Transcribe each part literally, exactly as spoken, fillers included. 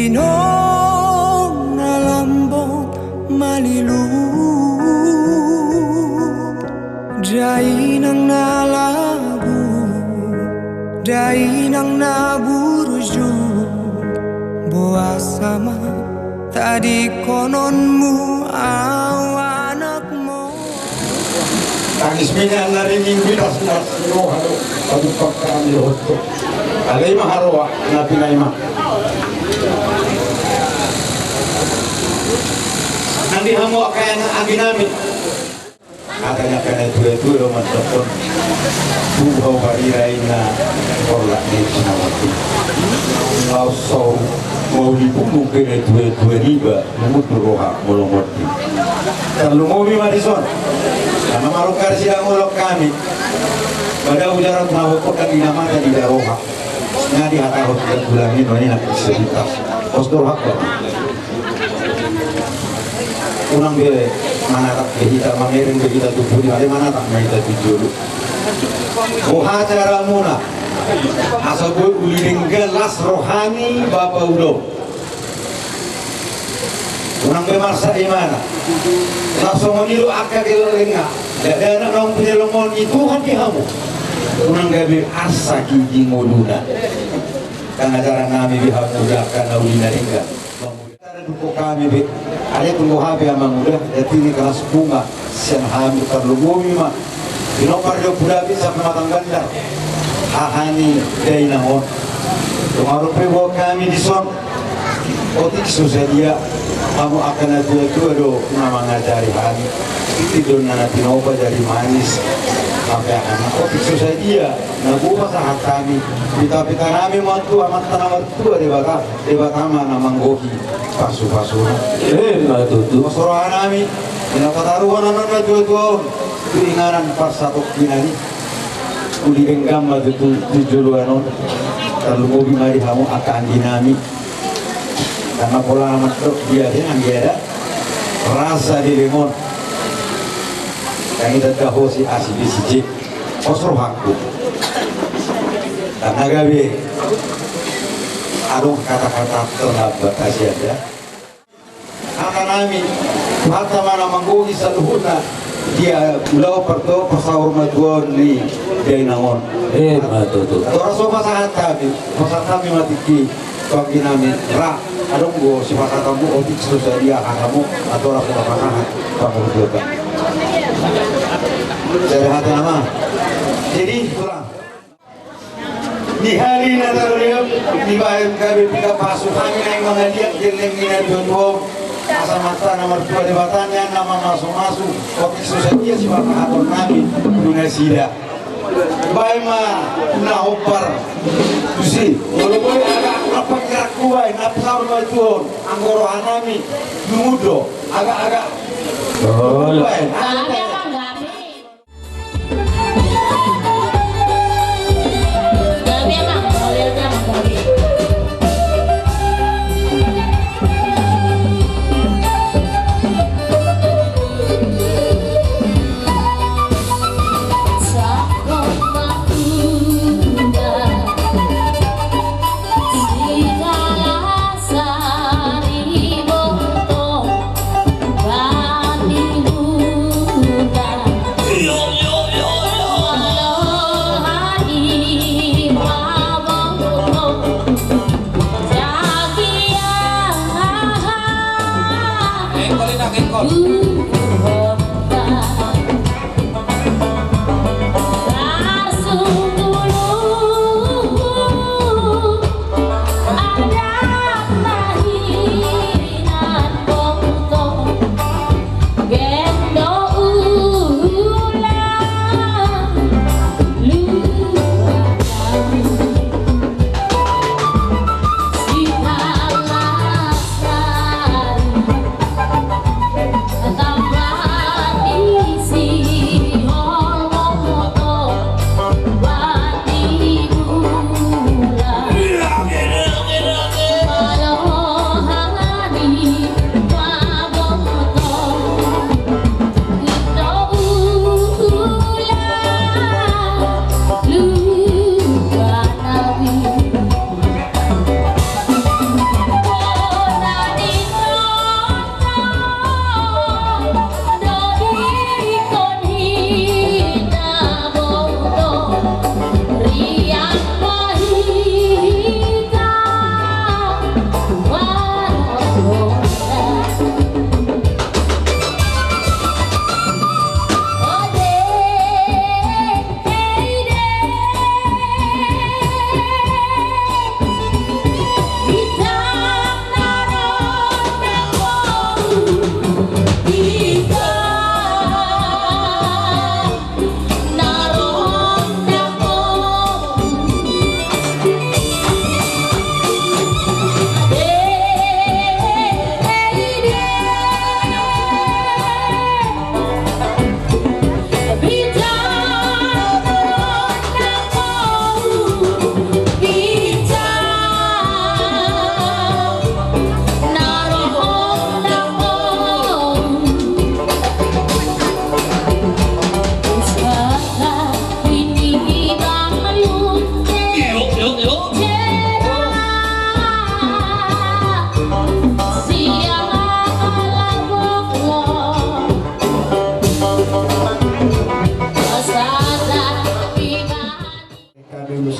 Inong na lambok malilu, dainang na lagu, dainang na burju, boasa ma tadingkononmu au anakmu. Tangis mina na ringing bitas nas roha do. Aduh pakkan di hoto. Alai ma haroa na pinaima. Nang di hamu angka anggi nami. Hata ni angka na tuatua do mandokkon. Tubu hau parira ina. Porlak ni sinamati. Laos sau mau dipungu ke na tuatua niba. Lumut do roha molo mondi. Tarlumobi ma dison. Karna marongkar sidang olok hami. Pada ujaran na hopot dan di na mata di daroha. Nga dihatahon dan tulangin wani na sejuta. Pos do roha. Unang be manatap be hita, mangereng be hita tu pudi, ale manatap ma hita tu jolo. Boha caramuna asa boi uli denggan las rohani bapa uda on. Unang be marsak imana. Laos songon i do angka gellengna. Ndada anak naung pinelongon ni Tuhan di hamu. Unang gabe arsak i di ngoluna. Pangajaran nami di hamu di angka na uli na denggan. Tara duko hami be. Ale tunggu hape amang uda, jadi ni kelas bunga. Sian hami tarlumobi ma. Ino parjo pudapi sa pematang bandar. Hahani dainang on. Tung arupe buat hami dison. Otik so sadia. Hamu angka na tuatua do na mangajari hami. Iti do na tinopa jari manis. Hape angka na otik so sadia. Na buha sahat hami. Pitapita nami ma tu amanta na martua Debata. Debata ma na manggohi pasupasuna. Ima tutu. Pos roha nami. Ina pataruhon annon na tuatua on. Tu inganan parsatongkinan i. Uli denggan ma tutu tu joloan on. Tarlumobi ma di hamu angka anggi nami. Karna pola mandok dia de anggi ada. Rasa di lengon. Yang ita dahosi asi bisi jek. Pos rohangku. Karna gabe adong kata-kata terlambat asi ada. Hata nami, hata ma na manggohi saluhutna. Dia ulaon parto pasaur matua on ni dainang on. Ima tutu. Tora so pasahat hami, pasahat hami ma tingki. Panggi nami ra adong do sipasahatonmu otik so sadia hatamu. Atua ra so pasahat pangurduka. Jadi hata nama. Jadi itulah. Di hari Natal dia dibayar gabe pika pasu kami naik mangaliat geleng ina dua dua. Asa mata na martua Debata nian na mamasumasu. Otik so sadia sipasahaton nami tu nasida. Baen ma na hombar. Tusi, molo boi agak na pangkirakku baen, na pisau ma tuon, anggo roha nami, lungun do, agak-agak. Baen.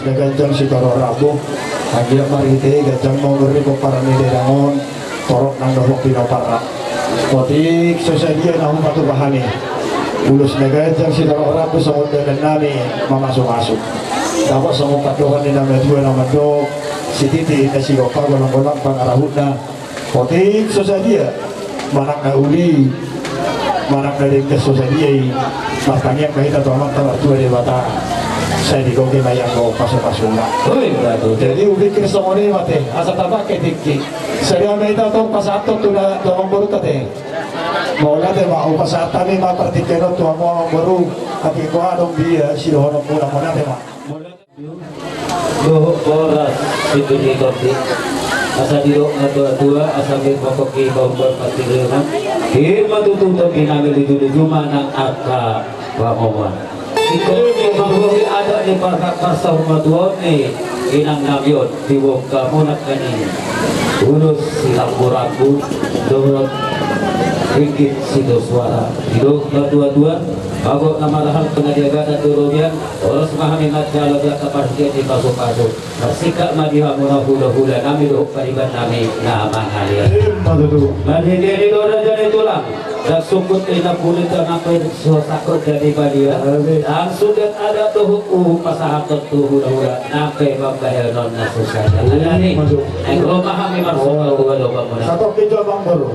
Ganjang sitorop rambu, anggiat marhite ganjang ma umur ni pomparan ni dainang on, torop nang dohot pinompar. Otik so sadia na hupatupa hami. Ulos na ganjang sitorop rambu songon dalan nami mamasumasu. Dapot songon pandohan ni na matua na mandok, sititi inna sigompa, golanggolang pangarahutna. Otik so sadia manang na uli, manang na denggan so sadia i, martangiang ma hita tu Amanta Martua Debata. Sai digohi ma i anggo pasupasuna. Oi, betul. Jadi hupikir songon i ma te, asa tapake tingki. Sadia ma hita tong pasahathon tu na, tu amangborunta te. Mauliate ma, hupasahat hami ma partingkian on tu hamu amangboru. Atik boha adong dia sidohononmuna, mauliate ma. Dohot boras sipitu ni tondi. Asa didok natuatua, asa mangkoki paurban pantireon. Ima tutu tondi nami, lujuluju ma nang angka pangomoan. Ingkon manggohi adat ni parha-, parsaurmatuaon ni inang nami on, diboan hamu nangkaning ulos siramburambu dohot ringgit sitio suara. Didok natuatua, bagot na marhal pangadiagadan di robean. Horas ma hami manjalo di angka parhitean ni pasupasu. Marsingkat ma di hamu na hulahula nami dohot pariban nami na mangalean. Ima tutu. Marhite ni do raja ni tulang, ndang sungkun inna bulita nang pe so sangkut jadi badia. Amin. Langsung denggan adat dohot uhum pasahathon tu hulahula nang pe pambahenon na so sadia. Ima tutu. Naeng ro ma hami marsoal dua domba muna. Satu kecil bang baru.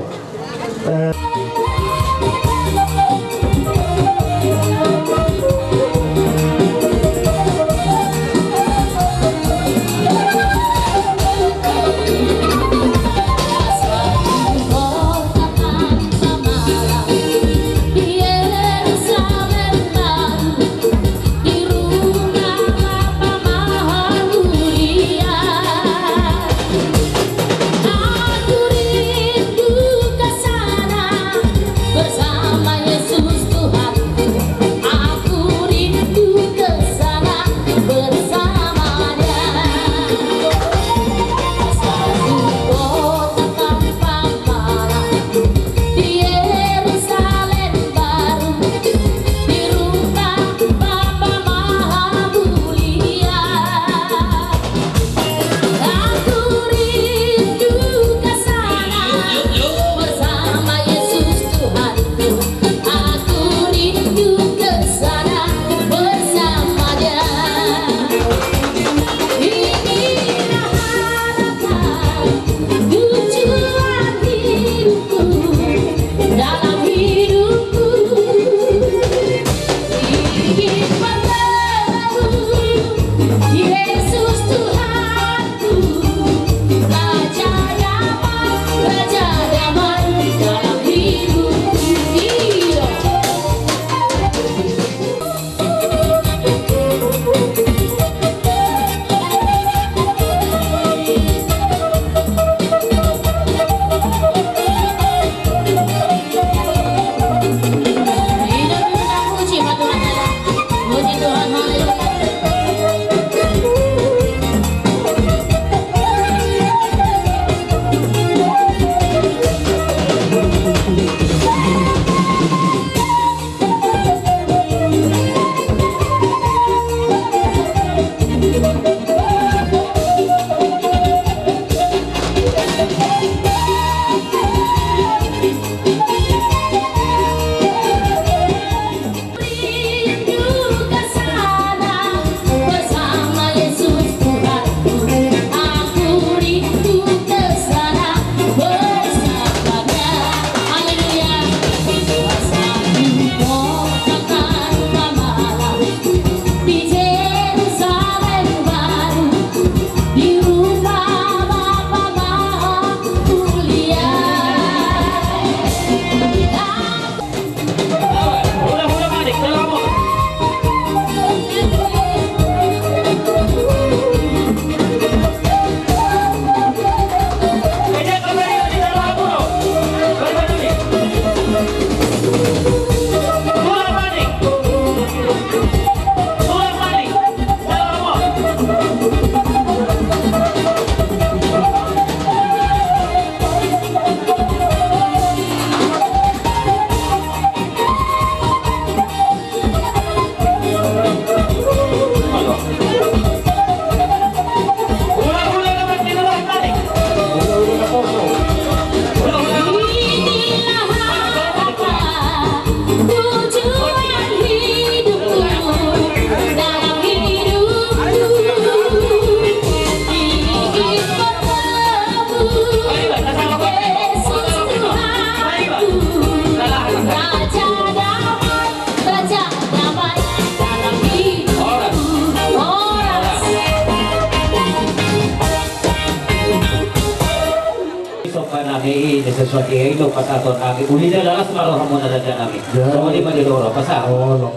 Somba nami i, sesuai i do pasahaton nami. Uli da lalas ma rohamuna, raja nami. Songon i ma di doro pasahat. Olo.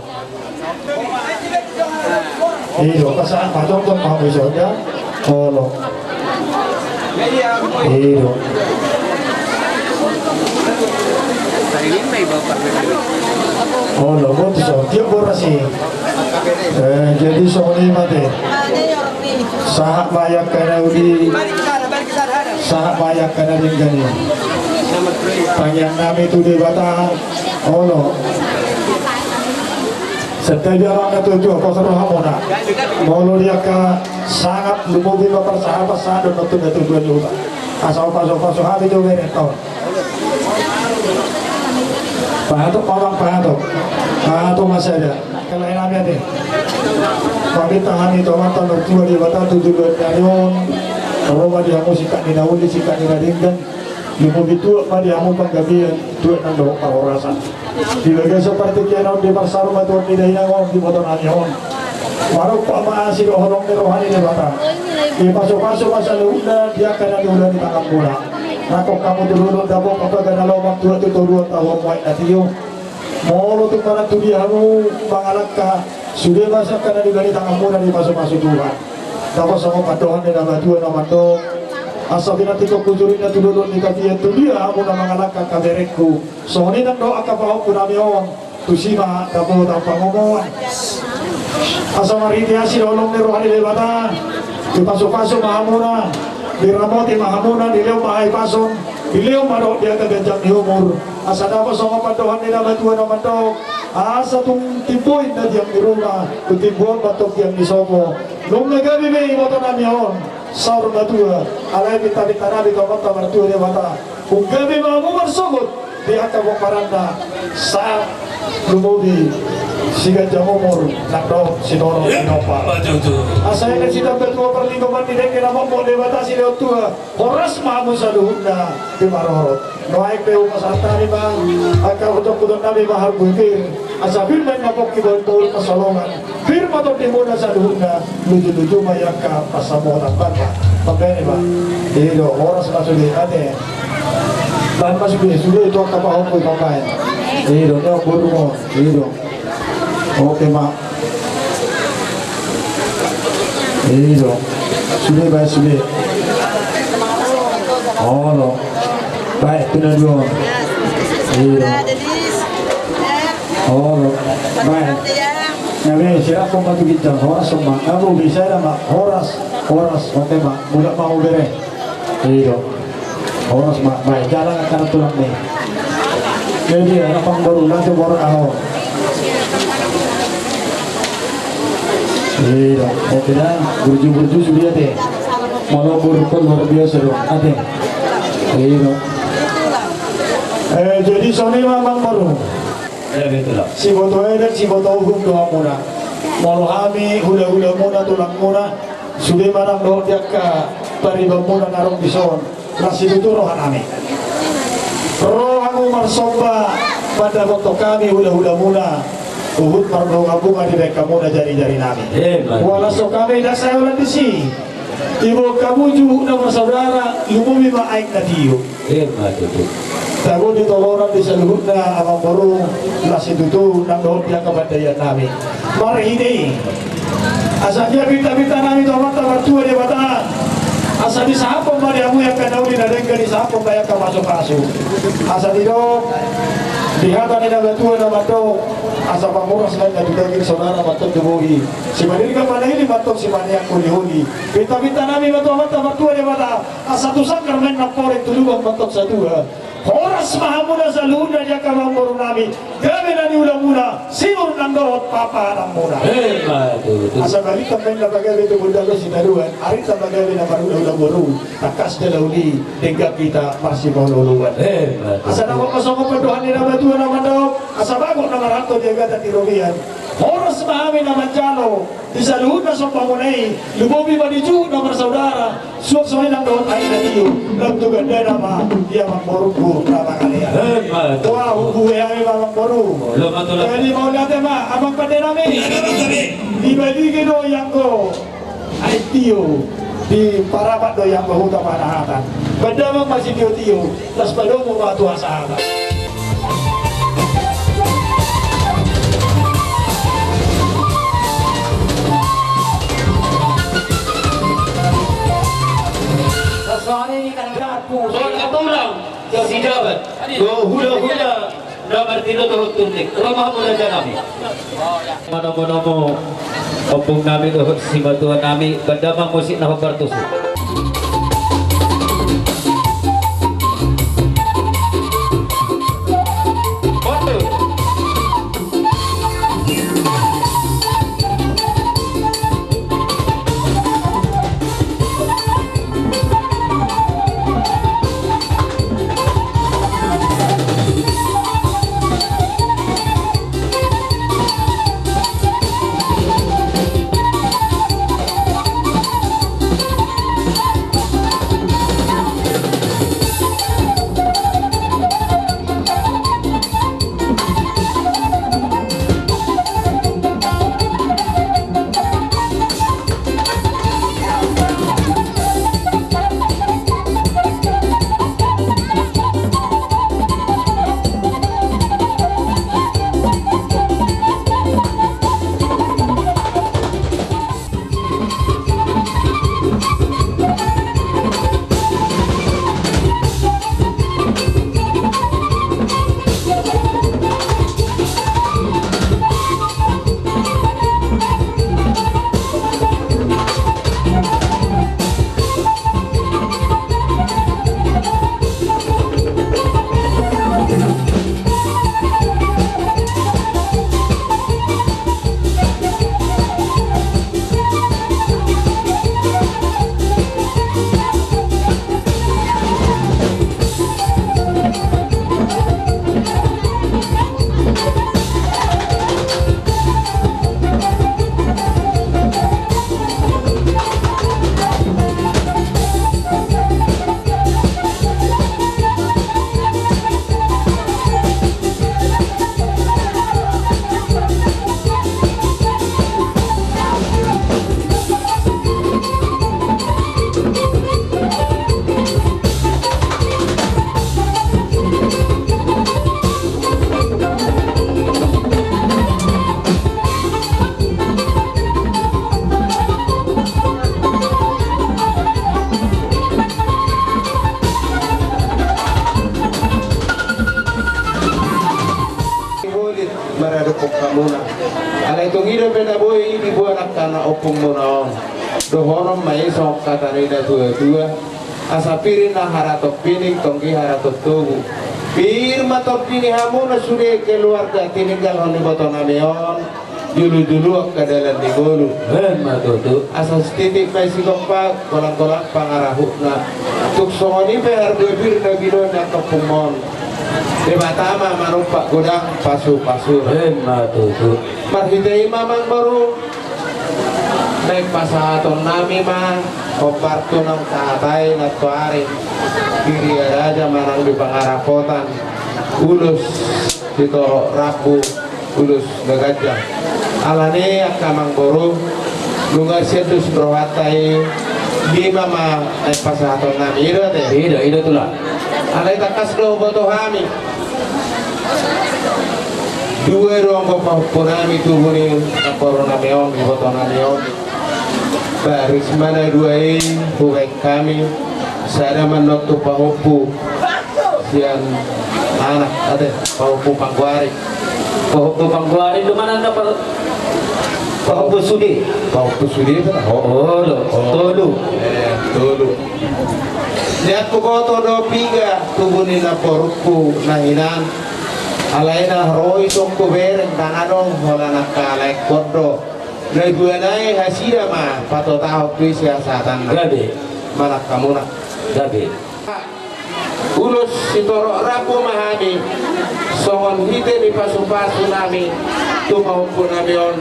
I do pasahat ma, tongtong ma, bisa da. Olo. I do. Olo, botu so tiap boras i. Eh, jadi songon i ma te. Sahat ma i angka na uli. Sahat ma i angka na denggan i. Tangiang nami tu Debata. Olo. Santabi anak na tuatua, pos rohamuna. Molo di angka sangap, lumobi ma parsahapan, sado na tu na tuatua juga. Asa pasu-pasu hami tu bere tau. Pahatok, mamang pahatok. Pahatok ma sada. Kalau enak ya deh. Paminta hami tu Amanta Martua Debata tu juluan dari on. Ro ma di hamu singkat ni na uli, singkat ni na denggan. Lumobi tuak ma di hamu panggabean, tuak nang dohot parhorasan. Di bagasan partingkian on, di parsaur matua ni dainang on, di boto nami on. Marompa ma asi dohot holong ni roha ni Debata. Dipasupasu ma saluhutna di angka na niula ni tanganmuna. Nangkok hamu tu dolok dapot, pambaga na lomak, tuak tu toruan, tau ma aek na tio. Molo tung manang tu dia hamu mangalangka, sude ma angka na niula ni tanganmuna dipasupasu Tuhan. Dapot songon pandohan ni na matua na mandok: Asa pinantikhon hujur inna tu dolok ni tapian, tu dia hamu na mangalangka angka berengku. Songon i nang dohot angka pahompu nami on, tusi ma dapotan pangomoan. Asa marhite asi dohot holong ni roha ni Debata, dipasupasu ma hamuna, diramoti ma hamuna, dilehon ma hahipason, dilehon ma dohot di angka ganjang ni umur. Asa dapot songon pandohan ni na matua na mandok: Asa tung timbo inna tiang ni ruma, tung timbo on ma antong tiang ni sopo. Nunga gabe be iboto nami on saur matua. Alai pinta-pinta nami tu Amanta Martua Debata, nunga gabe ma hamu marsogot di angka pomparanna, sahat lumobi siganjang umur nang dohot sitorop sinompa. Asa enek sitamba tua, parlinggoman ni dengke na momo, Debata silehon tua, horas ma hamu saluhutna diparorot. Nuaeng pe hupasahat hami ma angka hutonghuton nami ma harbue pir, asa pir ma inna pongki, bahulbahul pansalongan. Pir ma tondimuna saluhutna, lujuluju ma i angka pansamotan. Baen ma, pambaen ma. I do, horas ma sude, ate. Baen ma sude, sude tu angka pahompu i pambaen. I do, neo boru on. I do. Oke ma. I do. Sude, baen sude. Olo. Baen tu na dua on. I do. Olo, baen. Na be, sirap ma tu ginjang, horas ma. Abu bisa da ma, horas, horas, oke ma, mulak ma hamu bere. I do. Horas ma, baen, jalang angka na tulang ni. Jadi, anak pangboru, nanti boru aho. I do, oke da, burju-burju sude ate. Molo burju luar biasa do, ate. I do. Eh, jadi songon i ma, Amang Boru. Siboto adat, siboto uhum do hamuna. Molo hami hula-hulamuna, tulangmuna, sude ma nang dohot di angka paribanmuna na adong dison, las situtu roha nami. Ro hamu marsomba mandapothon hami hula-hulamuna, huhut marbunga-bunga dibaen hamuna jari-jari nami. Hualashon hami ndang sae holan disi. Diboan hamu juhut na marsaudara, lumobi ma aek na tio. Ima tutu. Tabo di tolonan di saluhutna, Amang Boru, las situtu nang dohot di angka pandaian nami. Marhite i, asa dia pinta-pinta nami tu Amanta Martua Debata, asa disahaphon ma di hamu angka na uli na denggan, disahaphon ma angka pasu-pasu. Asa didok di hata ni na matua na mandok: Asa pamoras ma inna tu daging, saudara ma antong tu bohi. Simadingkan ma na ili ma antong simaneang holi-holi. Pinta-pinta nami ma tu Amanta Martua Debata, asa tu sanggar ma inna amporik, tu lubang ma antong satua. Horas ma hamuna saluhutna di angka amangboru nami, gabe na niulamuna, sinur nang dohot papahanmuna. Ima tutu. Asa balintang ma inna pagabe tu bondagon sitadoan, arinta ma gabe na marhula-hula boru, tangkas jala uli, denggan hita marsipaolo-oloan. Ima tutu. Asa dapot ma songon pandohan ni na matua na mandok: Asa bagot na marhalto di agatan ni robean. Horas ma hami na manjalo di saluhutna sombamuna i, lumobi ma di juhut na marsaudara, suang songon i nang dohot aek na tio, lam tu gandana ma di amangborungku na mangalean. Ima tutu. Tua, hubuhai hami ma, Amang Boru. Olo ma tutu. Jadi mauliate ma, Amang Pande nami. Dibalige do i anggo aek tio. Di Parapat do i angka huta panahatan. Baen damang ma sitiotio, laos padomu ma tu hasahatan. Songon i kan garpu. Songon tulang. Jauh si jabat. Dohot hulahula. Na martinodohon tundek. Ro ma hamu raja nami. Manomonomo ompung nami dohot simatua nami, baen damang musik na hombar tusi. Holit maradophon hamuna. Alai tung i dope na boi diboan angka na ompungmuna on. Dohonon ma i songon hata ni na tuatua. Asa pir ma haraton pining, tonggi haraton togu. Pir ma tondi ni hamuna sude keluarga tininggalhon ibotonami on. Jolojolo angka dalan ni ngolu. Emma tutu. Asa sititi ma i sigompa, golanggolang pangarahutna. Tung songon i pe harga pir na binoan ni angka ompungmon. Debata ma manompa godang pasupasuna. Emma tutu. Marhite i ma amangboru, naeng pasahatonnami ma hombar tu naung tahatai nantoari di Ria Raja manang di Pangarapotan, ulos sitorop rambu, ulos na ganjang. Alani i angka amangboru, nunga sian dos ni rohanta i, i ma naeng pasahatonnami. I do ate? I do, i do tulang. Alai tangkas do huboto hami. Dua do anggo pahompunami tubu ni namborunami on, ibotonami on. Baris ma na dua i hubaen hami, sada ma annon tu pahompu sian anak, ate, pahompu Panggoari. Pahompu Panggoari do manang na pa-, pahompu sude? Pahompu sude pe na ho. Olo, tolu. Eh, tolu. Nian huboto do piga tubu ni namborungku na hinan. Alai na ro i tong hubereng, ndang adong, holan angka laengkon do. Na dua nai hasida ma patotahon tu i sihasahatanna. Gabe. Manang hamuna. Gabe. Ulos sitorop rambu ma hami songon hite ni pasupasunami tu pahompunami on.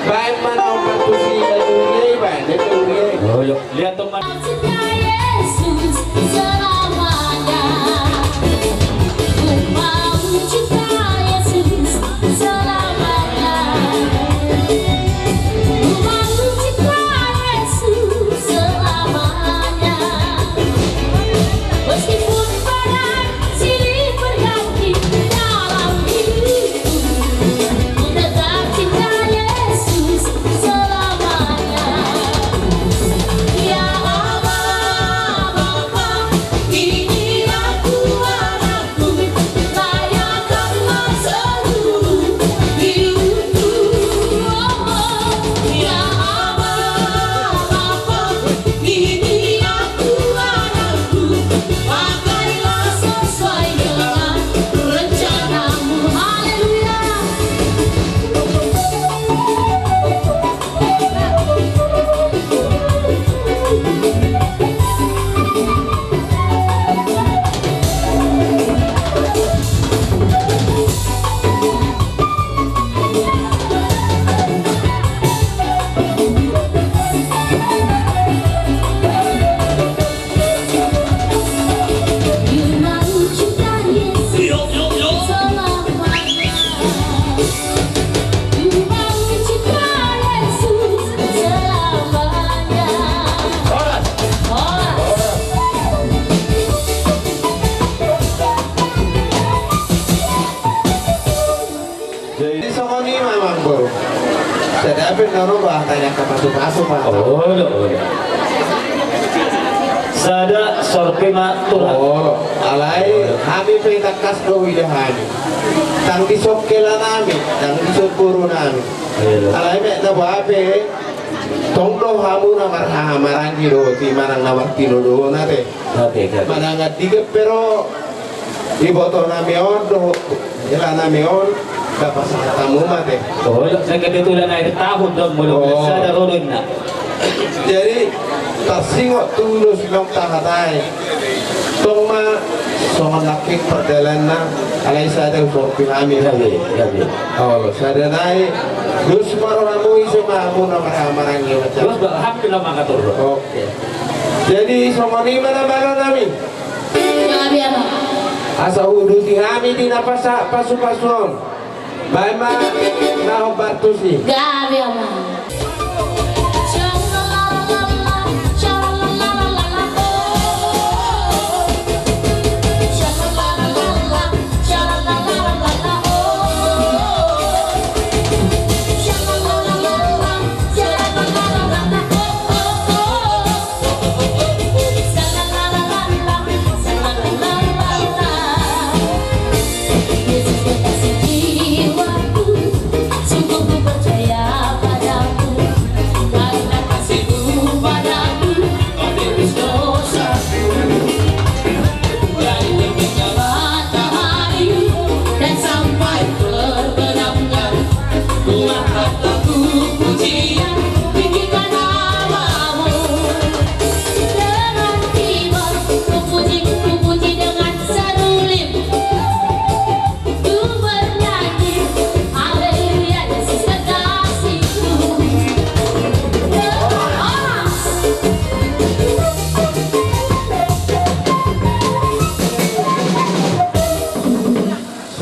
Baen ma na on, pantusi na dua i, baen na dua i. Olo, lihat teman. Cinta Yesus selamanya. Ku mau cinta Yesus selamanya. Ku mau cinta Yesus selamanya. Pe na ro ba tanya ka pasu-pasu ma. Olo, olo. Sada sorpi ma tulang. Olo. Alai hami pe tangkas do huida hami. Ndang dison hela nami, ndang dison boru nami. Olo. Alai me na boha pe, tong do hamu na marhaha maranggi dohot i manang na martinodohon ate. Oke, oke. Manang andigan pe ro iboto nami on dohot hela nami on, pasahat hamu ma ate. Oh, na kebetulan akhir tahun do, molo. Oh. Sada ro do inna. Jadi tarsingot tu ulos naung tahatai. Tong ma songon nangkin pardalananna, alai sada husorpi hami. Gabe, gabe. Olo, sada nai. Dos ma rohamu, ise ma hamu na marhaha maranggi macam. Dos ba, hampir na mangatur. Oke. Jadi songon i ma na malo nami. Gabe, Amang. Asa huuduti hami di na pasahat pasu-pasu on. Baen ma na hombar tusi. Gabe, Amang.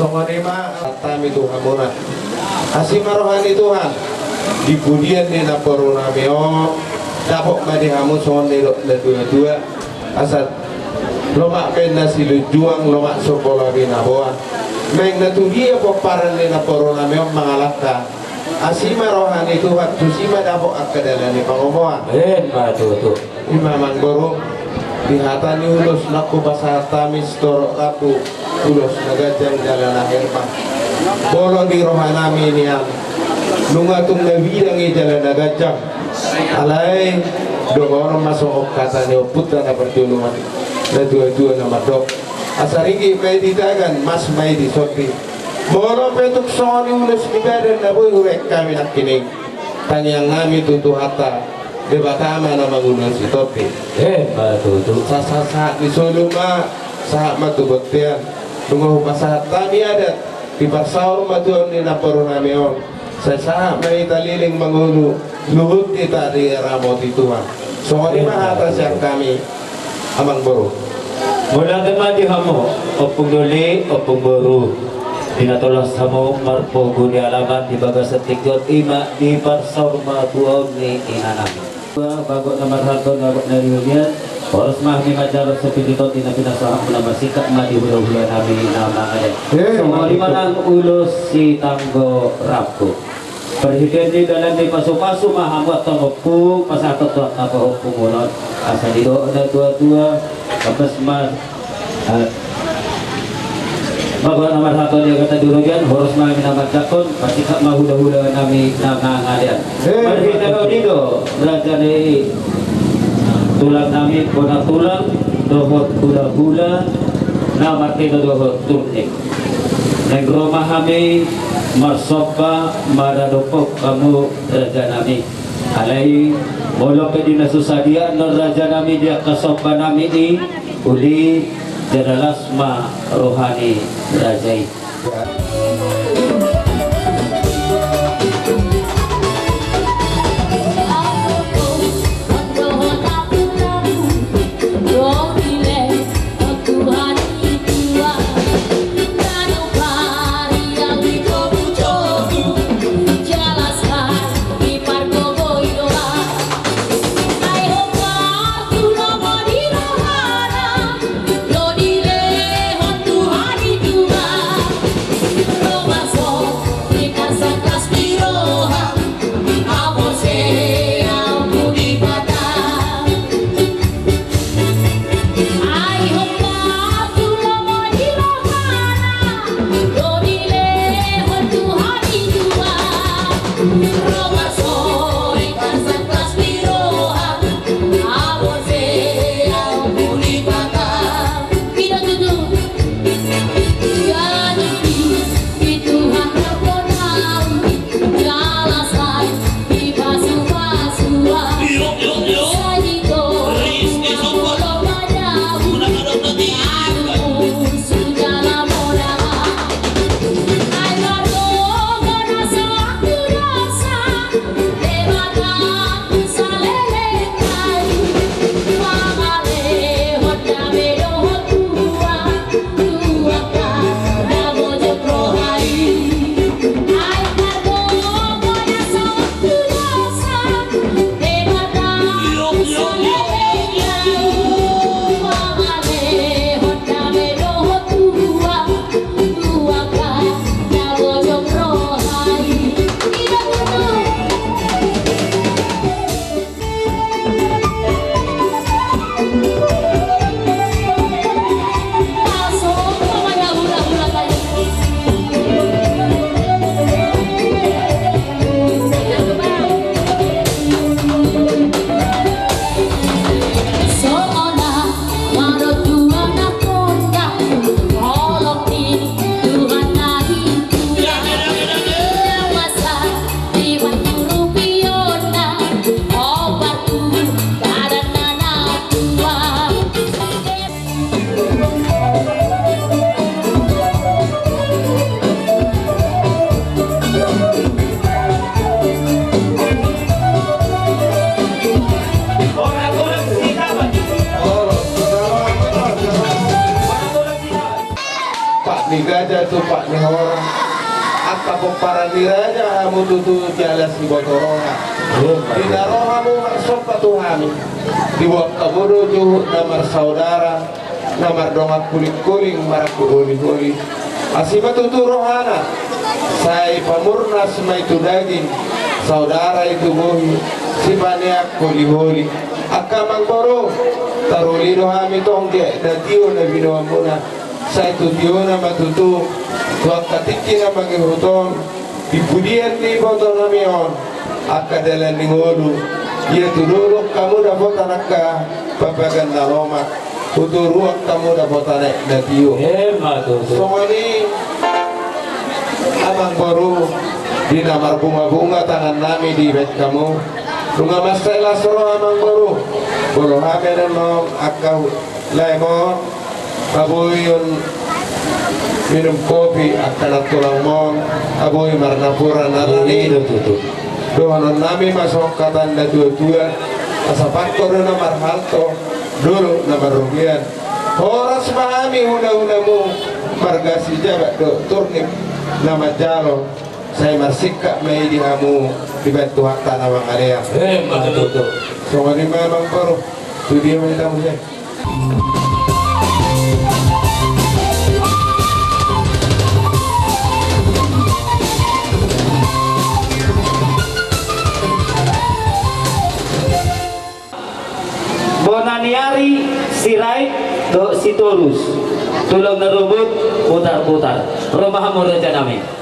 Songon i ma hami tu hamuna. Asi ma roha ni Tuhan. Di pudian ni namboru nami on, dapot ma di hamu songon nidok na tua-tua. Asa lomak pe na silunjuang, lomak so pola binaboan. Naeng na tudia pomparan ni namboru nami on mangalangka. Asi ma roha ni Tuhan, tusi ma dapot angka dalan ni pangomoan. Emma tutu. I ma amangboru, di hata ni ulos naung hupasahat hami sitorop rambu, ulos na ganjang jala na herba. Molo di roha nami nian, nunga tung na bidang i jala na ganjang. Alai dohonon ma songon hata ni ompunta na parjolo, na tua-tua na mandok: Asa ringgit ma i di tagan, mas ma i di sondi. Molo pe tung songon i ulos ni badan na boi hureng hami nangkining, tangiang nami tu Tuhanta Debata ma na mangulosi tondi. Emma tutu. Sahat-sahat ni solu ma, sahat ma tu bontean. Nunga hupasahat hami adat, diparsaor ma tu ahu ni namboru nami on. Sai sahat ma hita leleng mangolu, luhut hita diramoti Tuhan. Songon i ma hata sian hami, amangboru. Mauliate ma di hamu, ompung doli, ompung boru. Di na tolhas hamu marpogu di alaman di bagasan tingki on, i ma diparsaor ma tu ahu ni inanami. Bagot na marhalto, bagot na di hulian. Horas ma hami manjalo sapitu tondi na pinasahatmuna, marsingkat ma di hula-hula nami na mangalean. Eh, songon i ma nang ulos sitanggo rambu. Parhitean ni dalan ni pasu-pasu ma hamu antong ompung pasahathon tu angka pahompu muna on. Asa didok na tua-tua, ambas ma, eh, bagot na marhalto di hata di robean, horas ma hami na manjangkon, marsingkat ma hula-hula nami na mangalean. Eh, marhite on i do, raja ni tulang nami, bona tulang, dohot hula-hula na martinodohon Turnik. Naeng ro ma hami marsomba maradophon hamu raja nami. Alai molo pe di na so sadia annon raja nami di angka somba nami i, uli jala las ma roha ni raja i. Di gaja tumpak ni hora, angka pomparan ni raja hamu tutu jala siboto roha. Di na ro hamu marsomba tu hami, diboan hamu do juhut na marsaudara, na mardongan hulinghuling marangkup holiholi. Asi ma tutu rohana, sai pamurnas ma i tu daging, saudara i tu bohi, sipaneang holiholi. Angka amangboru, taruli do hami tong di aek na tio na binoanmuna. Sai tu tiona ma tutu, tu angka tingki na mangihut on, di pudian ni ibotonami on, angka dalan ni ngolu, ia tu dolok hamu dapotan angka papagan na lomak, tu toruan hamu dapotan aek na tio. Emma tutu. Songon i, amangboru, di na marbungabunga tangannami dibahen hamu. Nunga mansai las roha, amangboru, molo hami annon angka lae on, haboion minum kopi, angka nantulang on, haboi marnapuran na rani. I do tutu. Dohononnami ma songon hata ni natuatua, asa pangko do na marhalto, dolok na marrobean. Horas ma hami hunahunamu, marga Sijabat dohot Turnip na manjalo, sai marsingkat ma i di hamu dibahen Tuhanta na mangalean. Emma tutu. Songon i ma, amangboru, tu dia ma hita muse. Bona ni ari Sirait dohot Sitorus, tulang na rubut putarputar. Ro ma hamu, rajanami.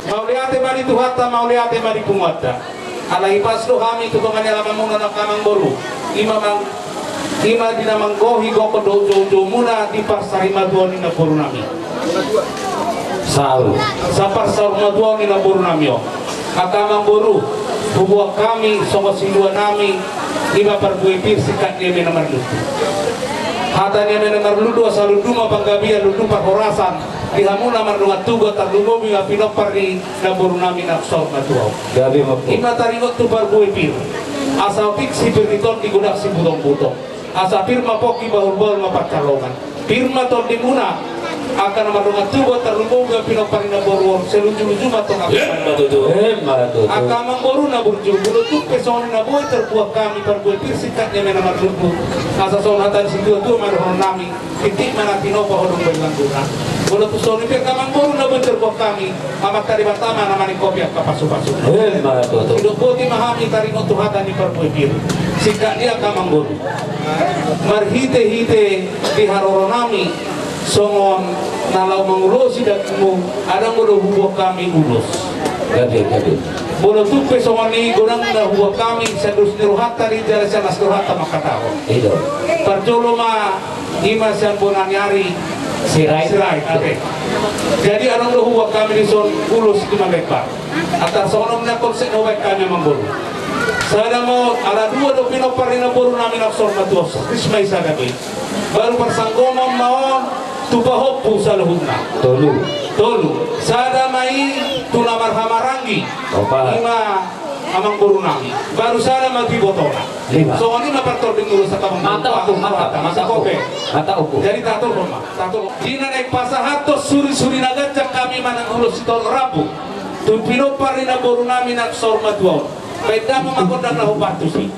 Mauliate ma di Tuhanta, mauliate ma di punguanta. Ala hipas do hami tu tonga ni alamanmuna, angka amangboru. Ima mang-, ima di na manggohi gokhon dohot joujoumuna di parsarimatuaon ni namborunami. Saur. Saparsarimatuaon ni namborunami on. Angka amangboru, huboan hami songon siluanami, ima parbue pir singkat ni eme na marlundu. Hata ni eme na marlundu, asa lundu ma panggabean, lundu parhorasan, di hamu na mardongan tubu, tarlumobi ma pinompar ni namborunami na saur matua on. Gabe ma, Ampu. Ima taringot tu parbue pir. Asa pik sipir ni tondi, godang sibutongbutong. Asa pir ma pongki, bahulbahul ma pansalongan. Pir ma tondimuna, angka na mardongan tubu, tarlumobi ma pinompar ni namboru on, sai lujuluju ma tong. Emma tutu. Emma tutu. Angka amangboru na burju, molo tung pe songon i na boi tarbuat hami parbue pir singkat ni eme na marlundu. Asa songon hata ni situatua ma dohononnami, tintin ma na tinopa, hudok baen langguna. Molo tung songon i pe, angka amangboru, na boi tarbuat Hami, Amanta Debata ma na maningkopi angka pasupasu. Emma tutu. Sidok boti ma hami taringot tu hata ni parbue pir. Singkat dia, angka amangboru, marhitehite di haroronami songon na laho mangulosi dagingmu, adong do huboan hami ulos. Gabe, gabe. Molo tung pe songon i godang na huboan hami, sian dos ni rohanta do i jala sian las ni rohanta mangkatahon. I do. Parjolo ma, i ma sian bona ni ari Sirait. Sirait, oke. Jadi adong do huboan hami dison ulos di Mandaibar. Antar songon on ma na konsep na hubaen hami, amangboru. Sada ma on, ala dua do pinompar ni namborunami na saur matua on, ris ma i sada be. Baru parsanggoman ma on tu pahompu saluhutna. Tolu. Tolu. Sada ma i tu na marhahamaranggi. Opat. I ma amangborunami. Baru sada ma tu ibotona. Lima. Songon i ma partording ulos, angka amangboru. Mata ukur, mata, mata ukur. Oke. Mata ukur. Jadi taturhon ma, taturhon. Di na naeng pasahathon surisuri na ganjang hami manang ulos sitaonon rambu tu pinompar ni namborunami na saur matua on. Baen damang ma gondang na hombar tusi.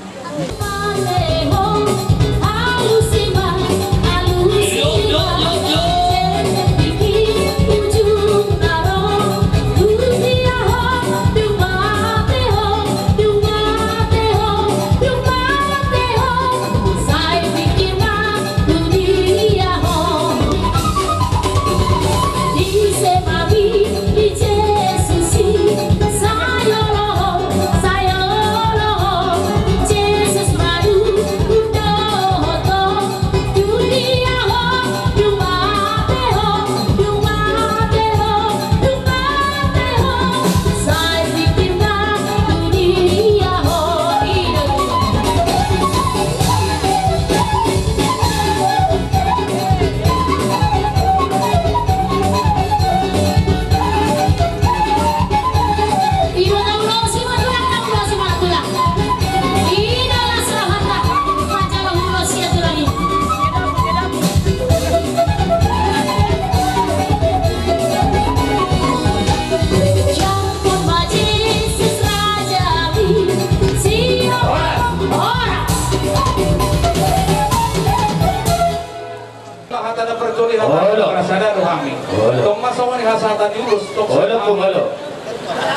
Hata na parjolo, hata na parsadadon hami. Olo. Tong ma songon i hasahatan ni ulos, tong. Olo, songon i.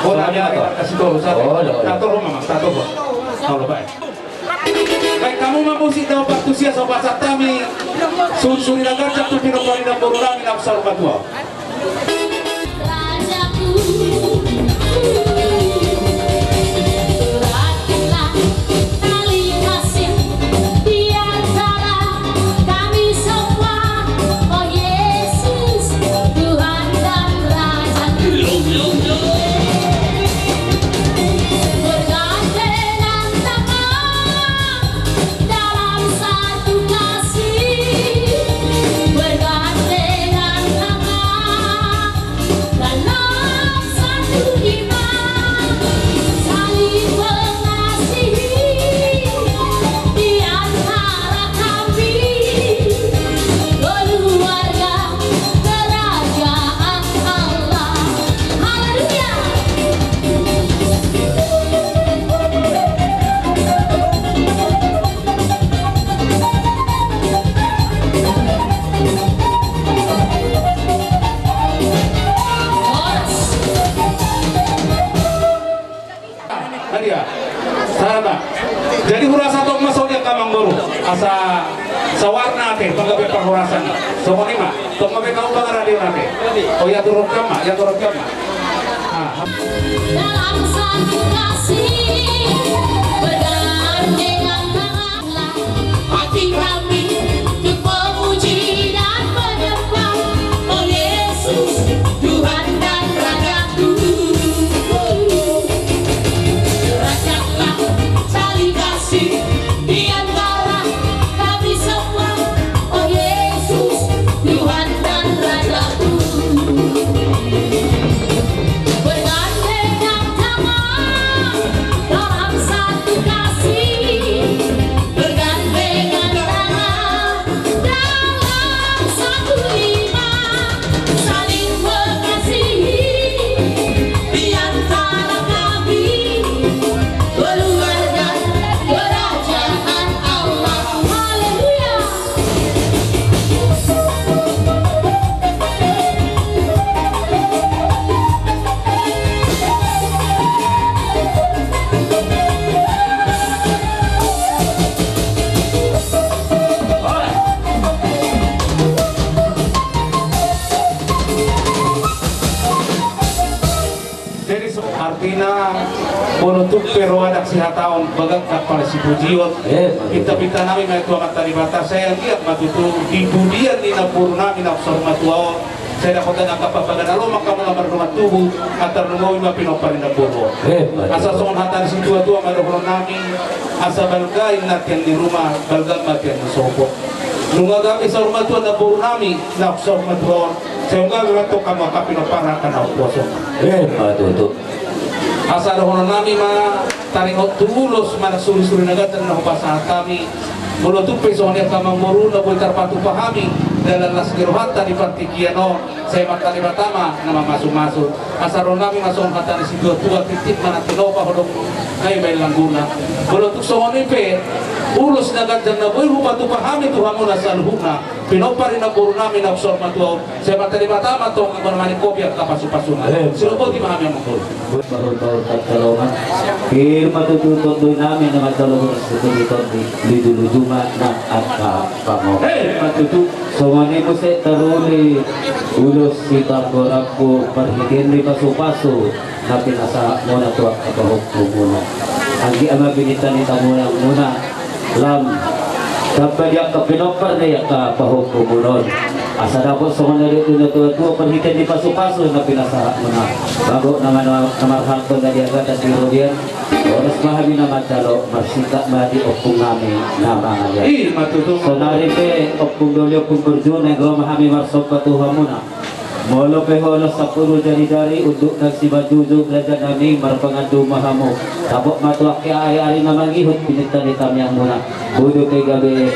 Olo, olo. Taturhon ma, taturhon. Olo, baen. Baen hamu ma musik, dao partusia, so pasahat hami surisuri na ganjang tu pinompar ni namborunami na saur matua. Dalam satu kasih, bergandengan tangan, dalam satu iman, saling mengasihi di antara kami, keluarga kerajaan Allah. Haleluya. Horas. Nah, dia. Sabar. Jadi hurasa tong ma songon i, angka amangboru. Asa sawarna ate, tong gabe parhorasan. Songon i ma, tong gabe hamu pangarade ate. O, ia turun hamu ma, ia turun hamu ma. Ah. Dalam satu kasih, bergandengan tangan. Hati kami untuk memuji dan menyembah, oh Yesus, Tuhan dan Rajaku. Kerajatlah, cari kasih di antara kami semua, oh Yesus, Tuhan dan Rajaku. Bergandengan tangan dalam satu kasih. Jadi, artina, molo tung pe ro adat sihataon, bagak na pala sipujion. Eh, pinta-pinta nami ma tu Amanta Debata, sai anggiat ma tutu di pudian ni namboru nami na saur matua on, sai dapotan angka pangkataion, lomak hamu na mardongan tubu, antar lumobi ma pinompar ni namboru on. Eh, asa songon hata ni situa-tua ma dohonon nami, asa balga inna tiang ni ruma, balga ma tiang ni sopo. Nunga gabe saur matua namboru nami na saur matua on, sai nunga gabe ma tong hamu angka pinompar angka na umposo. Eh, ma tutu. Asa dohonon nami ma taringot tu ulos manang suri-suri na ganjang na hupasahat hami. Molo tung pe songon i angka amangboru na boi tarpatupa hami dalan las ni rohanta di partingkian on, sai Amanta Debata ma na mamasu-masu. Asa dohonon nami ma songon hata ni situa-tua, titip ma na tinopa, hodong na ibaen langguna. Molo tung songon i pe ulos na ganjang na boi hupatupa hami tu hamuna saluhutna pinompar ni namboru nami na saur matua on, sai Amanta Debata ma tong anggo na maningkopi angka pasu-pasuna. Eh, siropoti ma hami amangboru. Bahul-bahul tarsalongan. Pir ma tutu tondi nami na mandolong, sititi tondi, luju-luju ma nang angka pangomo. Eh, ma tutu. Songon i muse taruli ulos sitamborambu parhitean ni pasu-pasu na pinasahatmuna tu angka pahompumuna. Anggiat ma pinintani tamunamuna lam tamba di angka pinompar ni angka pahompumuna on. Asa dapot songon na nidok ni natua-tua parhitean ni pasu-pasu na pinasahatmuna. Bagot na mana na marhalto na di agatan di robean. Horas ma hami na manjalo, marsingkat ma di ompung nami na mangalean. I ma tutu. Saonari pe ompung doli, ompung burju, naeng ro ma hami marsomba tu hamuna. Molo pe holan sampulu jari-jari, unduk nang simanjujung, raja nami, marpangandu ma hamu. Dapot ma tu angka ari-ari na mangihut pinintani tamiangmuna. Boi dope gabe,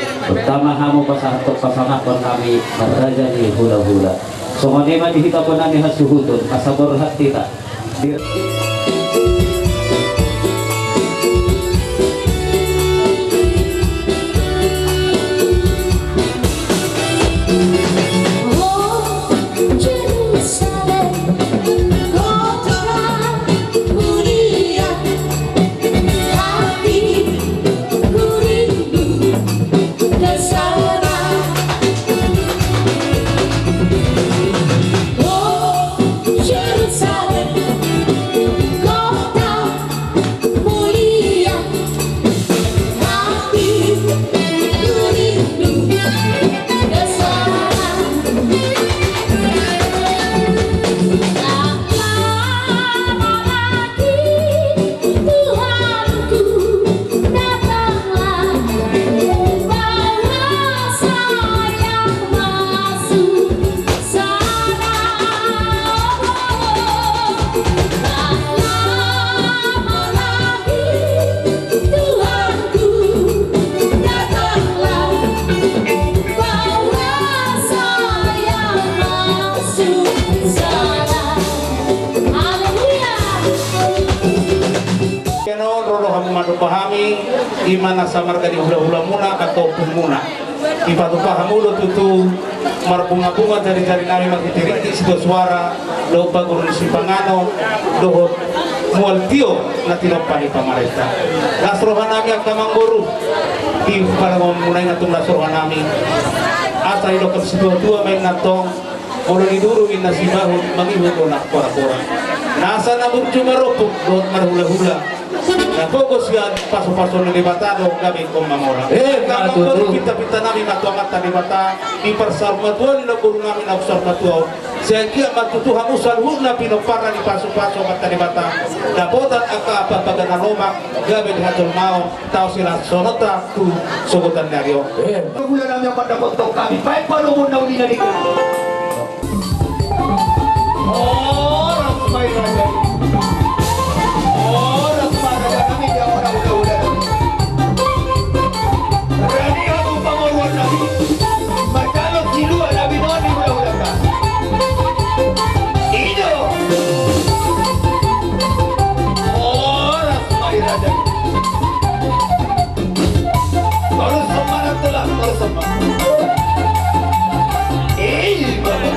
tama hamu pasahathon pasangaphon nami marraja ni hula-hula. Songon i ma di hita pe nami hasuhuton, asa borhat hita. Haleluya. Kena on ro do hamu mandopa hami, i ma na samarga ni hula-hulamuna atau ompungmuna. Dipatupa hamu do tutu marbunga-bunga jari-jari nami, marhite ringgit sitio suara, dohot paguruan sipanganon, dohot mual tio na tinompa ni pamarenta. Las roha nami angka amangboru, di parangonmuna i na tung las roha nami. Asa didok situa-tua ma inna tong, molo nidurung inna sibahut, mangihut do nang pora-pora. Nasa na burju marompung dohot marhula-hula, na gogo sian pasu-pasu ni Debata do gabe ingkon mamora. Eh, ma tutu. Pinta-pinta nami ma tu Amanta Debata, di parsaurmatuaon ni namboru nami na saurmatua on, sai anggiat ma tutu hamu saluhutna pinomparna dipasu-pasu Amanta Debata, dapotan angka apa-apa na lomak, gabe di hajolmaon, taon silehononta tu sogot ni ari on. Eh. Hula nami, amang, dapothon hami, baen palomo na uli na denggan. Horas ma i raja i. Horas ma raja nami, dia horas hula-hula nami. Rani agung pamoruon nami. Manjalo silua na binoan ni hula-hulanta. I do. Horas ma i raja i. Torus ma na tulang, torus ma. Eh, baba.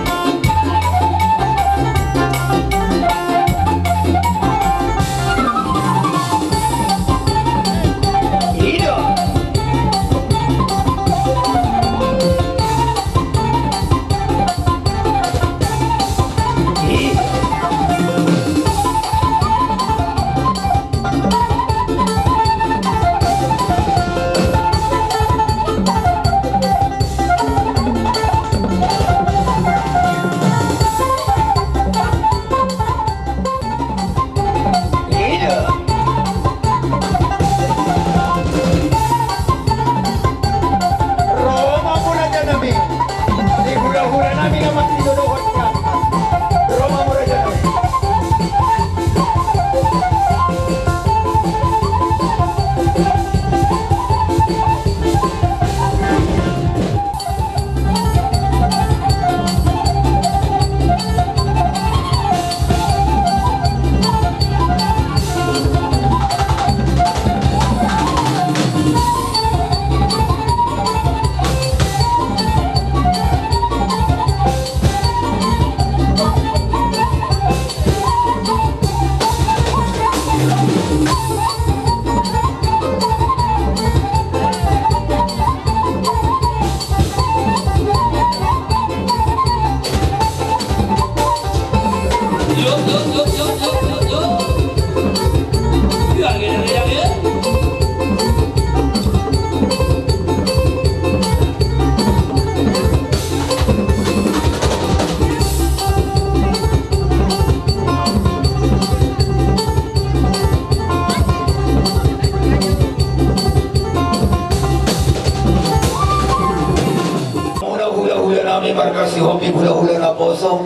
Molo hulahula nami marga Sihombing, hulahula naposo,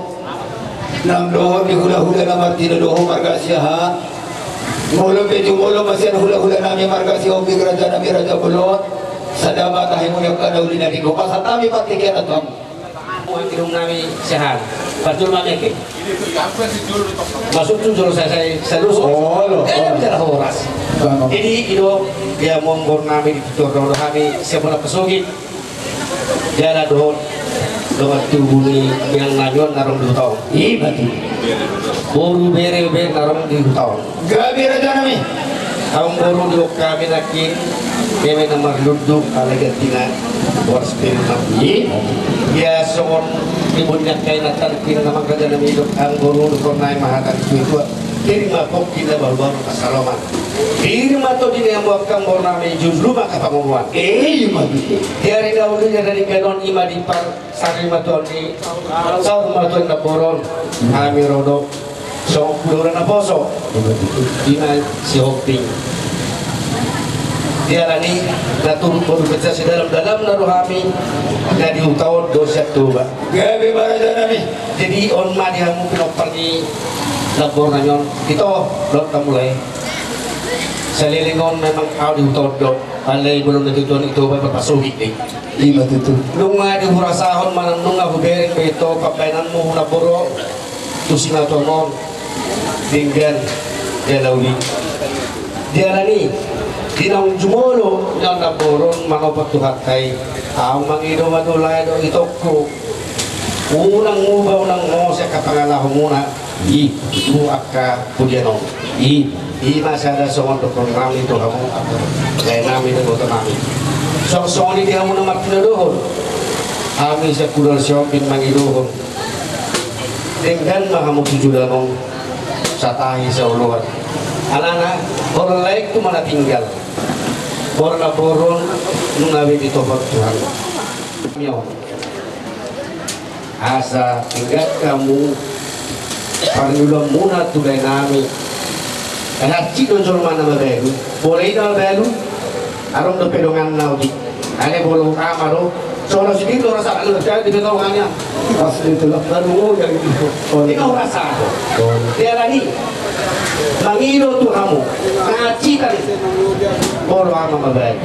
nang dohot di hulahula na martinodohon marga Siahaan. Molo pe jumolo ma sian hulahula nami marga Sihombing, raja nami raja bolon, sada ma tahi muna angka na uli na denggan, pasahat hami partingkian tu hamu. Inum nami Siahaan. Parjolo ma meke. Maksudhu jolo sae-sae saluhut. Olo, eh, olo. Bicara horas. Bang. Jadi, i do, dia mombor nami di tutur dohot hami, siapa na pesogit. Jala dohot dongan tubu ni inang nami on na ro di huta on. I ma tutu. Boru bere, bere na ro di huta on. Gabe raja nami. Amangboru, didok hami nangkin, eme na marlundu, alai gantina boras pe ma. I. Ia songon dibunyi angka inanta nangkin, amang raja nami, didok amangboru, didok nai ma hata ni tua-tua. Diri ma pongki na baru-baru na saloman. Diri ma tondi ni hamu angka amangboru nami, jujur ma angka pangomoan. Eh, i ma tutu. Di ari na uli na denggan on, i ma di par Sari ma tuan ni, saur ma tuan na boru on, hami ro do, songon hulahula naposo, i ma Sihombing. Dialani, na turut boru pecah si dalam-dalam na do hami, na di huta on do sian Toba. Gabe ma raja nami. Jadi on ma di hamu pinompar ni namboru nami on, ito, dohot hamu lae. Saleleng on memang au di huta on do, alai molo na tutu on ito, bae pasogit dei. I ma tutu. Nunga dihurasahon manang nunga hubereng be ito pambahenanmu na boru tu sinatuam on, denggan jala uli. Dialani, di naung jumolo nion na boru on manopot Tuhanta i, au mangido ma tu lae dohot itongku. Unang muba, unang mose angka pangalahomuna. I. Tu angka pudian on. I. I ma sada songon dohonon nami tu hamu, lae nami dohot iboto nami. Songon-songon i di hamu na martinodohon. Hami sian hulahula Sihombing mangidohon, denggan ma hamu tu joloan on, satahi saoloan. Alana, holan laengku ma na tinggal. Boru na boru on, nunga be ditopot Tuhan. Mio. Asa denggan hamu parniulaonmuna tu lae nami. Ai hansit do jolma na mabalu. Molo i na mabalu, adong dope donganna udi. Alai molo ama do, songon au sudin do rasa, anu, jadi di betongan ya. Pas itu lah, baru mau jadi. Oh, i na hurasa. Oh. Dialani, mangido tu hamu. Hansit do. Molo ama mabalu.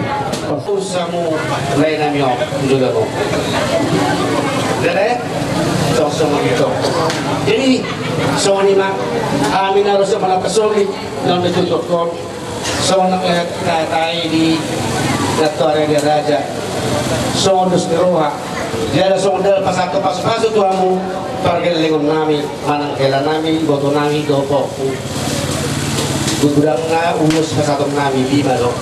Usamu lae nami on, jolo on. Jadi, songon i ma, hami na ro sian Manapasogit, na on do tutu on. Songon na hatatai di na tua raja-raja. Songon dos ni roha. Jala songon dalan pasahat pasu-pasu tu hamu, pargellengon nami. Manang hela nami, iboto nami dohot pongku. Godang na ulos pasahaton nami, lima do.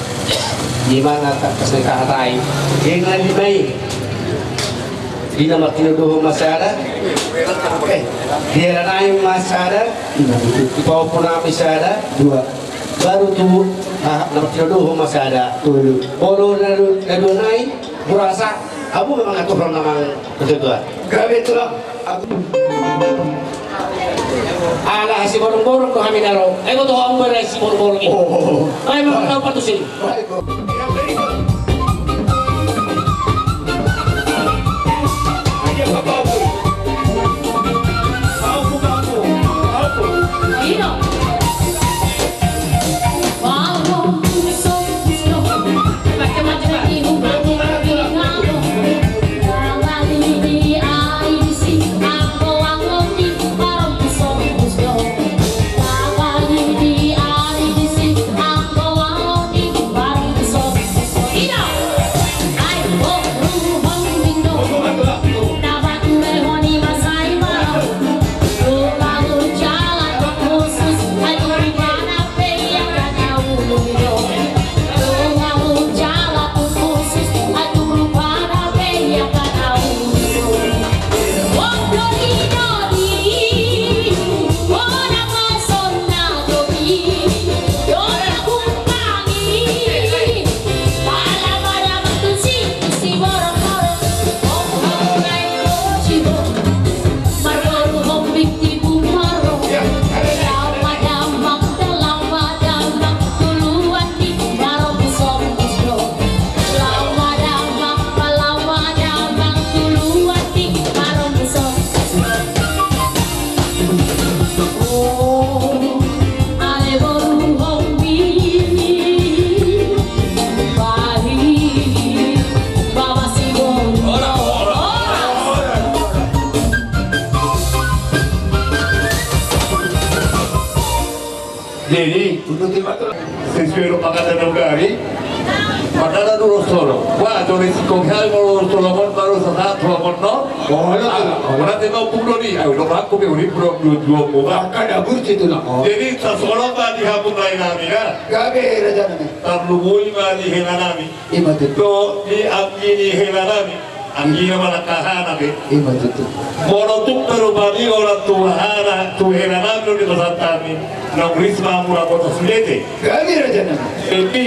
Lima na tangkas ni hatatai. Di na lima i. Di na martinodohon ma sada. Eh, di hela nami ma sada. Di pahompu nami sada. Dua. Baru tu, ah, na martinodohon ma sada. Tolu. Molo na du-, na dua nai. Hurasa, hamu ma mangaturhon na mangaturhon. Gabe tulang. Ala siborong-borong do hami na ro. Ai boto hamu ma na siborong-borong i. Oh. Ai ma na patusi. Jadi, sesuai dohot pangkataion nagari, mangkada do ulos tolong. Wah, jolo singkop hal molo ulos tolong on baru sasahat tu among on. Ora te mampung do ni, ayo dong aku pe uli pro dua dua mo ba. Mangkada burju tu nang on. Jadi, sasolo ma di hamu lae nami ya. Gabe raja nami. Tarlumobi ma di hela nami. Ima tutu. Dohot di anggi ni hela nami. Anggina manang hahana pe. Ima tutu. Molo tung pe rupani ora tu hahana, tu hela nami do dipasahat hami. Naung ris ma mura kota sudete. Gabe raja nami. Epi.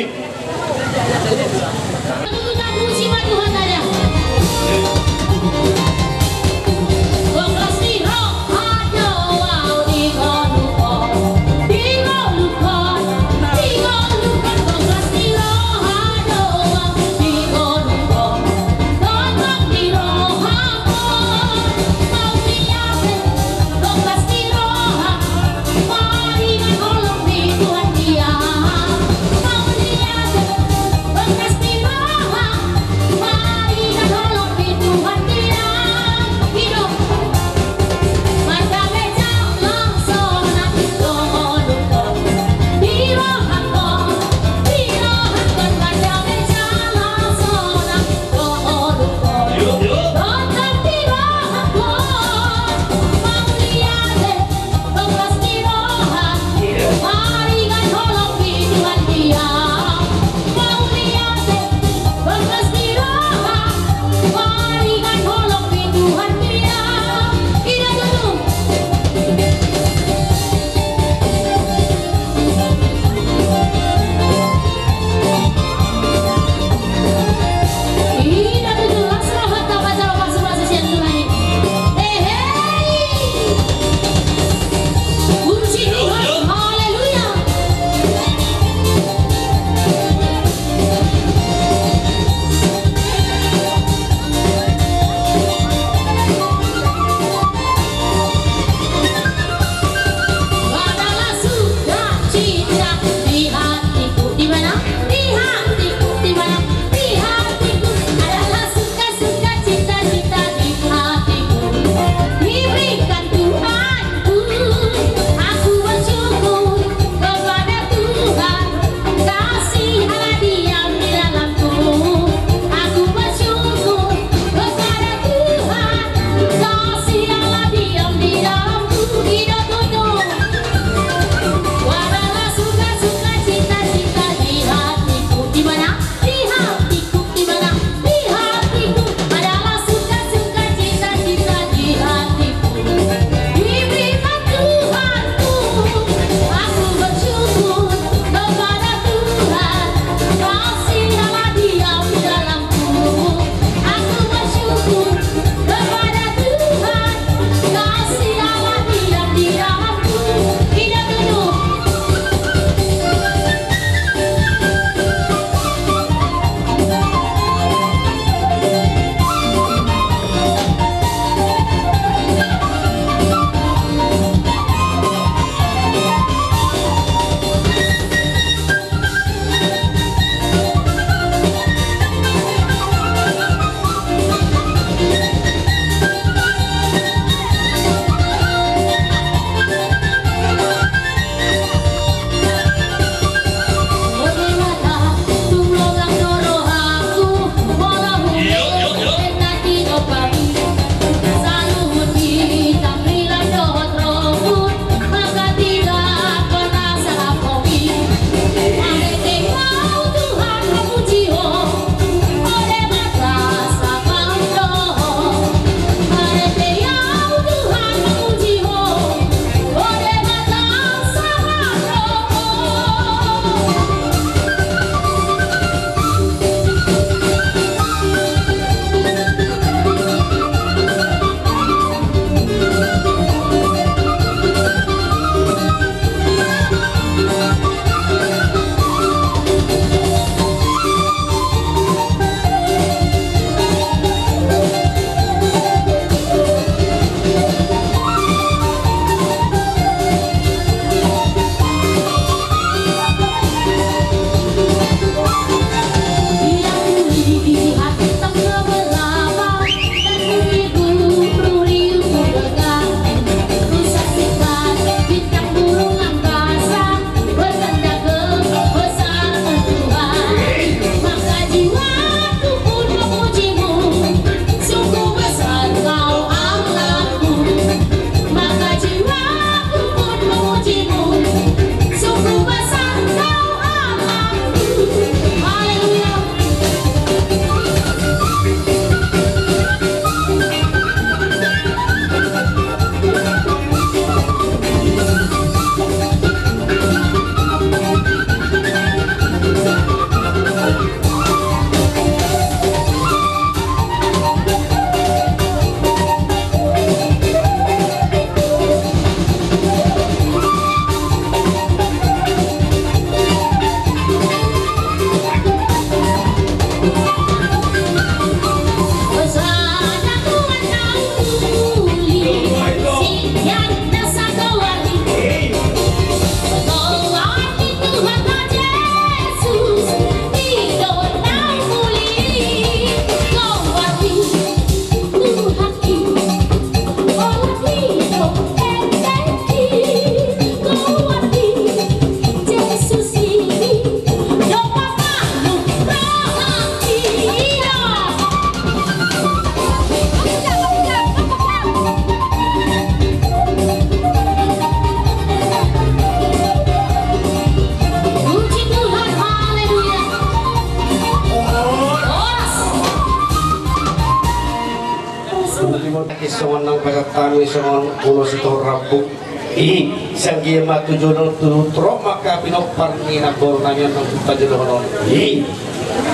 Songon nang pasahat hami songon ulos sitorop rambu. I, sian dia ma tu jolo tu ro mangka pinompar ni namboru nami on nang tu pajolo on. I,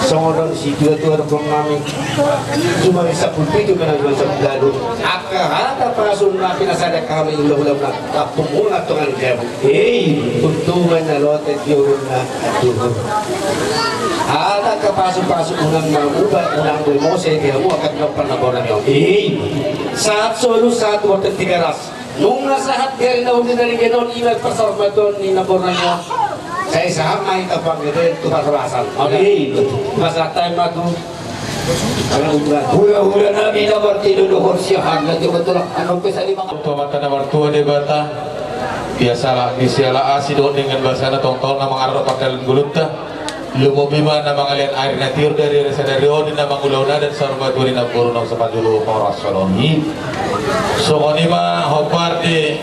songon on situa-tua dohonon nami. Jumadi sampulu pitu ma na jumadi sampulu ualu. Angka hata pasu na pinasada hami hulahula muna. Tampuk muna tongan jabu. Hei, untungan na lote di urunna tuhur. Ada ka pasu-pasu unang mamuba, unang boi mose di hamu angka pinompar namboru nami on. Hei, sahat solu sahat bortek Tigaras. Nunga sahat gari na uli na ringgenon ima parsahormatuaon ni namboru nami on. Sai sahat ma hita panggeden tu parhorasan. Hei, pasahat hami ma tu Hulahula nami na martinodohon siahaan na jolo tulang anon pe sali mangap. Tu Amanta na martua Debata, di siala, di siala asi dohot denggan basana tongtong na mangarap pangkalan gulutta. Lumobi ma na mangalean ari na tiur dari ari sadari on di na mangulahon adat saur matua di namboru na sampajolo parhorasan on. Songon i ma hombar di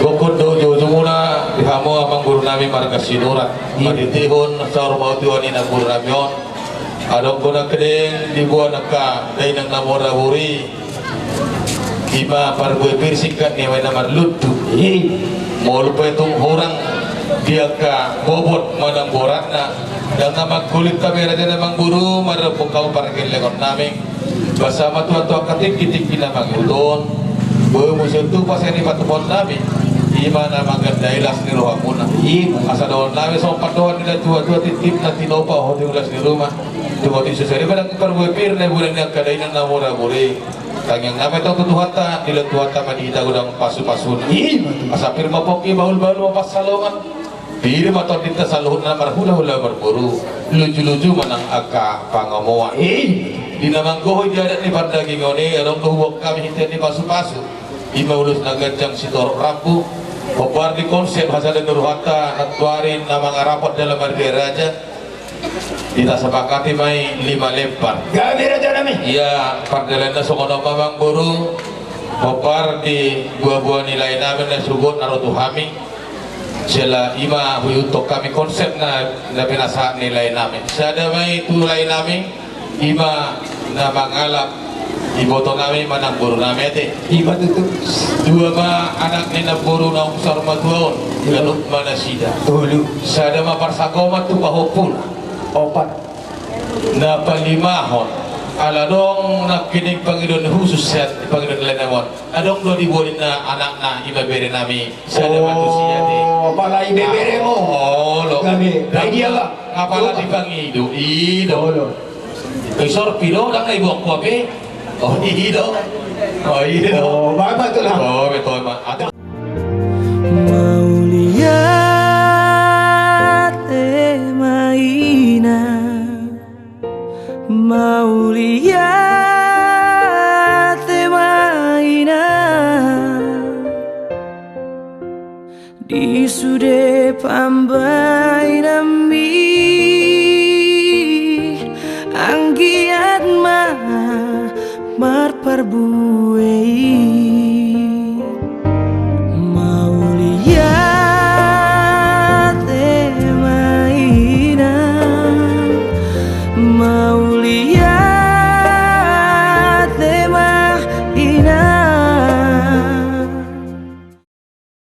gokhon dohot joujou muna di hamu amang guru nami marga Sinurat. Marhitehon saur matua ni namboru nami on. Adong do nangkin diboan angka dainang na mora buri. Ima parbue pir singkat ni ma na marlundu. Molo pe tung hurang di angka bobot manang boratna. Ndang na mangkulit hami raja na mangguru mardophon hamu pargellengon nami. Basa ma Tuhan tu angka tingki-tingki na mangihuthon. Boi muse tupa sian i patupaon nami. Ima na manggandai las ni rohamuna. Asa dohonon nami songon pandohan ni na tua-tua titip na tinopa hoti ulas ni ruma. Tumoti susari ma nang parbue pir na ibulan ni angka dainang na mora buri. Tangiang nami tong tu Tuhanta, dilehon Tuhanta ma di hita godang pasu-pasuna. Asa pir ma pongki, bahul-bahul ma pansalongan. Pir ma tondinta saluhutna marhula-hula marboru. Luju-luju ma nang angka pangomoan. Di na manggohi di adat ni pardagingon i, adong do huboan hami hita ni pasu-pasu. Ima ulos na ganjang sitorop rambu. Hombar di konsep hasada ni rohanta nantuari na mangarapot dalam ardia raja. Hita sapakati ma i lima lembar. Gabe raja nami. Ia pardalanna songon on ma amang guru. Hombar di buabua ni lae nami na sogot na ro tu hami. Jala ima huihuthon hami konsep na, na pinasahat ni lae nami. Sada ma i tu lae nami. Ima na mangalap iboto nami manang boru nami ate. Ima tutu. Dua ma anak ni namboru naung saur matua on. Ganup ma nasida. Tolu. Sada ma parsakoman tu pahompuna. Opat. Na palimahon. Ala adong nangkining pangidoan khusus sian pangidoan lae nami on. Adong do diboan ninna anakna ima bere nami. Sada ma tusi ate. Oh, apala i beberemu. Olo. Gabe. Apala dipangido. Ido. Olo. Isor pido ndang na iboan ho ape. Oh, ido. Oh, ido. Oh, bapak tulang. Oh, betul, Pak. Mauliate ma inang. Mauliate ma inang. Di sude pambahenanmi anggiat ma marparbue i.